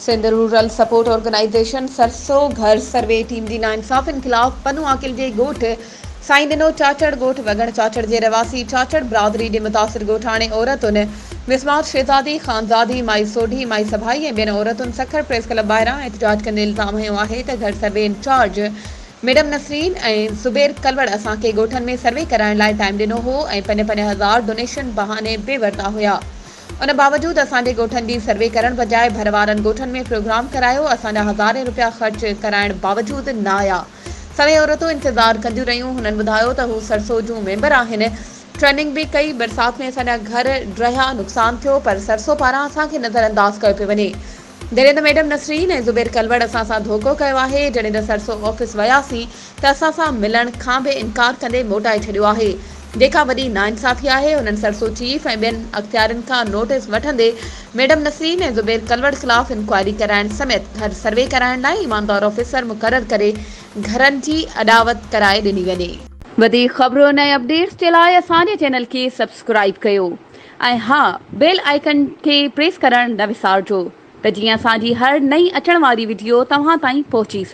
Sindh rural support organisation سرسو گهر survey team جي ناانصافين خلاف پنوعاقل جي ڳوٺ سائين ڏنو چاچڙ ڳوٺ وڳڻ چاچڙ جي رهواسي چاچڙ برادري جي متاثر ڳوٺاڻي عورتن مسمات شهزادي خانزادي مائي سوڍي مائي سڀائي ۽ ٻين عورتن سکر پريس ڪلب ٻاهران احتجاج ڪندي الزام هنيو آهي ته گهر survey incharge madam Nasreen ۽ Zubair Kalwar اسان کي ڳوٺن ۾ سروي ڪرائڻ لاء ٽائيم ڏنو هو ۽ پنج پنج هزار ڊونيشن بهاني به ورتا هيا. ان باوجود اسان جي ڳوٺن جي سروي ڪرڻ بجاء ڀر وارن ڳوٺن ۾ پروگرام ڪرايو، اسان جا هزارين رپيا خرچ ڪرائڻ باوجود نه آيا. سوين عورتون انتظار ڪنديون رهيون، هنن ٻڌايو ته هو سرسو جون ميمبر آهن، ٽريننگ به ڪئي، برسات ۾ اسان جا گهر ڊهيا، نقصان ٿيو پر سرسو پاران اسان کي نظر انداز ڪيو پيو وڃي. جڏهن ته ميڊم نسرين ۽ زبير ڪلوڙ اسان سان ڌوڪو ڪيو آهي، جڏهن ته سرسو آفيس وياسين ته اسان سان ملڻ کان به انڪار ڪندي موٽائي ڇڏيو آهي، جيڪا وڏي ناانصافي آهي، هنن سرسو چيف ۽ ٻين اختيارين کان نوٽيس وٺندي ميڊم نسرين ۽ زبير ڪلوڙ خلاف انڪوائري ڪرائڻ سميت گهر سروي ڪرائڻ لاء ايماندار آفيسر مقرر ڪري گهرن جي اڏاوت ڪرائي ڏني وڃي. وڌيڪ خبرن ۽ اپڊيٽس جي لاء اسان جي چينل کي سبسڪرائيب ڪيو. ۽ ها بيل آئيڪن کي پريس ڪرڻ نه وسارجو ته جيئن اسان جي هر نئين اچڻ واري وڊيو توهان تائين پهچي سگهي.